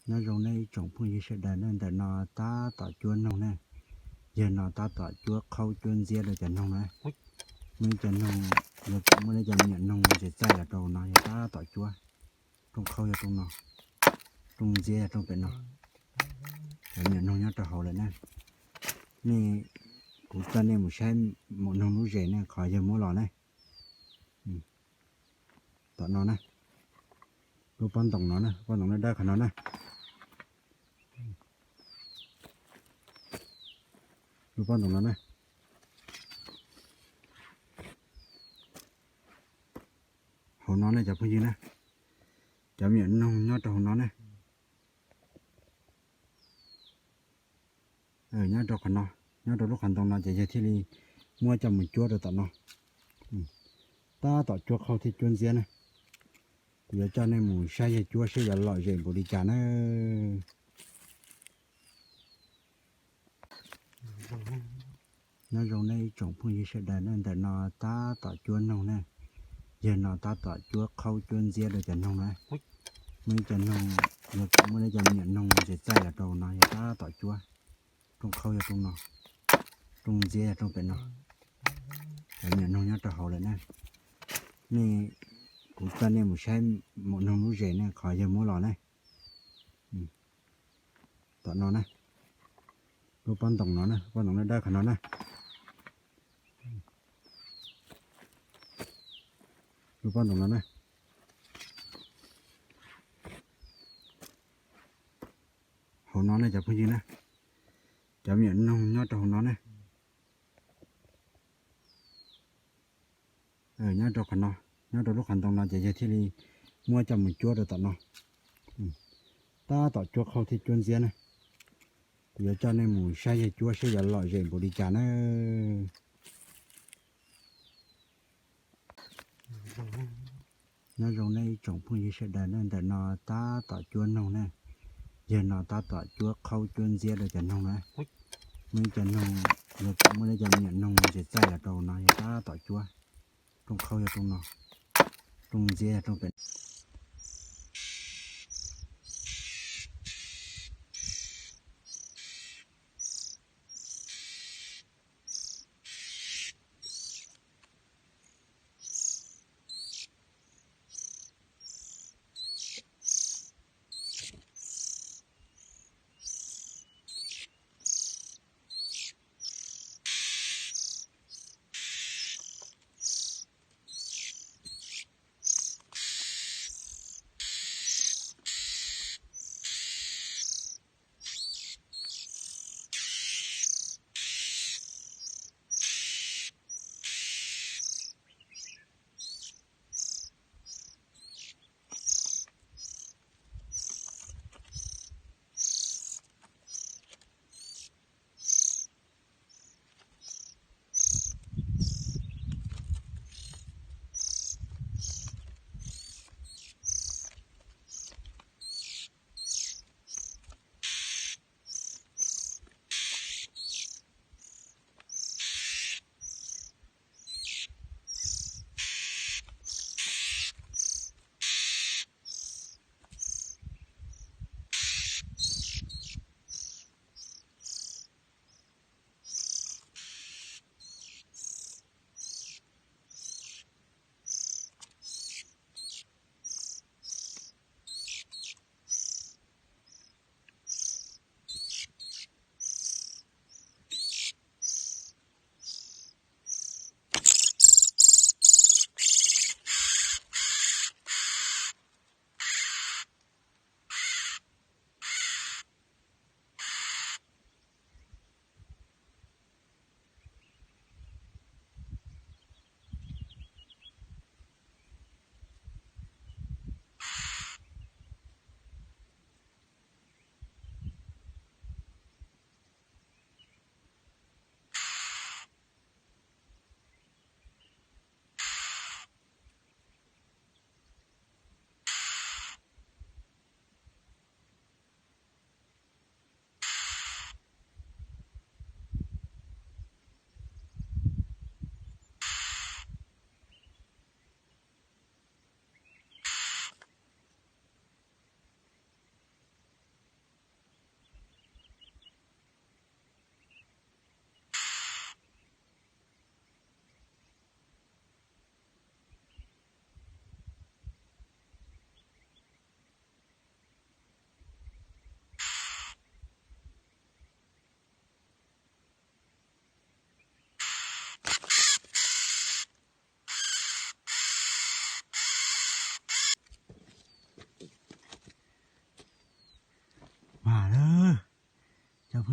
Nyob zoo nej ib tsoom phooj ywg sawv daws na, ntawm no tab tom cuab noog na. Yawg no tab tom cuab qhaub cuab ntxiab rau cov noog na. Muaj ib cov noog, muaj ib cov me nyuam noog ntxim txaij los rau no, yog tab tom cuab. Rooj qhaub yog rooj no, rooj ntxiab yog rooj pem no. Cov me nyuam noog nyob rau hauv lawm na. Nej, kuv coj nej mus saib maum noog lub zes na, qhov yawg muab los na. Tom no na, lub pob ntoos no na, pob ntoos dawb dawb qhov no na. Lub pob ntoos no na. Hauv no ne cov phooj ywg na, cov me nyuam noog nyob rau hauv no ne. Nyob rau qhov no, nyob rau lub qhov ntoo no ces yawg thiaj li muab coj mus cuab rau tom no. Tab tom cuab qhaub thiab cuab ntxiab na. Kuv yuav coj nej mus saib yawg cuab seb yuav lom zem npaum li cas na. Nyob zoo nej ib tsoom phooj ywg sawv daws na, ntawm no tab tom cuab noog na. Yawg no tab tom cuab qhaub cuab ntxiab rau cov noog na. Muaj ib cov noog, muaj ib cov me nyuam noog ntxim txaij los rau no, yawg tab tom cuab. Rooj qhaub yog rooj no, rooj ntxiab yog rooj pem no. Cov me nyuam noog nyob rau hauv lawm na. Nej, kuv coj nej mus saib maum noog lub zes ne, qhov yawg muab los ne. Tom no na, lub pob ntoos no na, pob ntoos dawb dawb qhov no na. Lub pob ntoos no na. Hauv no ne cov phooj ywg na, cov me nyuam noog nyob rau hauv no ne. Nyob rau qhov no, nyob rau lub qhov ntoo no ces yawg thiaj li muab coj mus cuab rau tom no. Tab tom cuab qhaub thiab cuab ntxiab na. Kuv yuav coj nej mus saib yawg cuab seb yuav lom zem npaum li cas na. Nyob zoo nej ib tsoom phooj ywg sawv daws na, ntawm no tab tom cuab noog na. Yawg no tab tom cuab qhaub cuab ntxiab rau cov noog na. Muaj ib cov noog, muaj ib cov me nyuam noog ntxim txaij los rau no, yawg tab tom cuab. Rooj qhaub yog rooj no, rooj ntxiab yog rooj pem.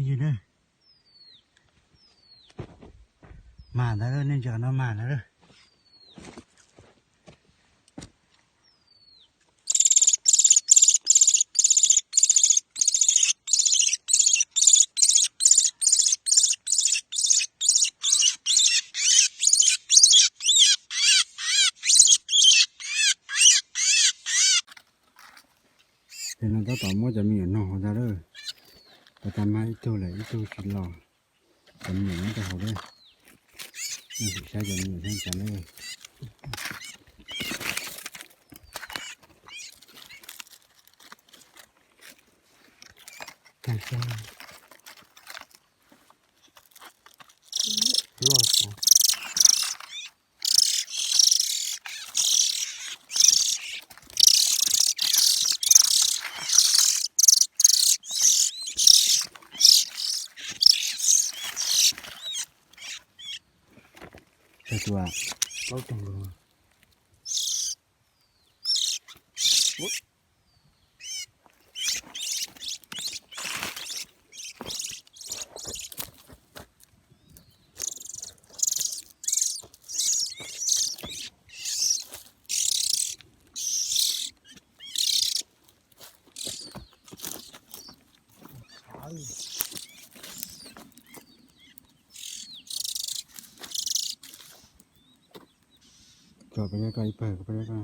Yog na, mag ntawd, nej ntsia qhov no mag ntawd. Ces no tab tom muab cov me nyuam no hauv ntag lawm. Ua tag mag ib tug lawm, ib tug tsis los. Cov me nyuam nyob rau hauv lawm. Nej sim saib cov me nyuam nyob cas lawm. Tag sab luaj tas. Tsawg tus? Plaub tug. Tso peb liab koj ib pawg, peb liab koj.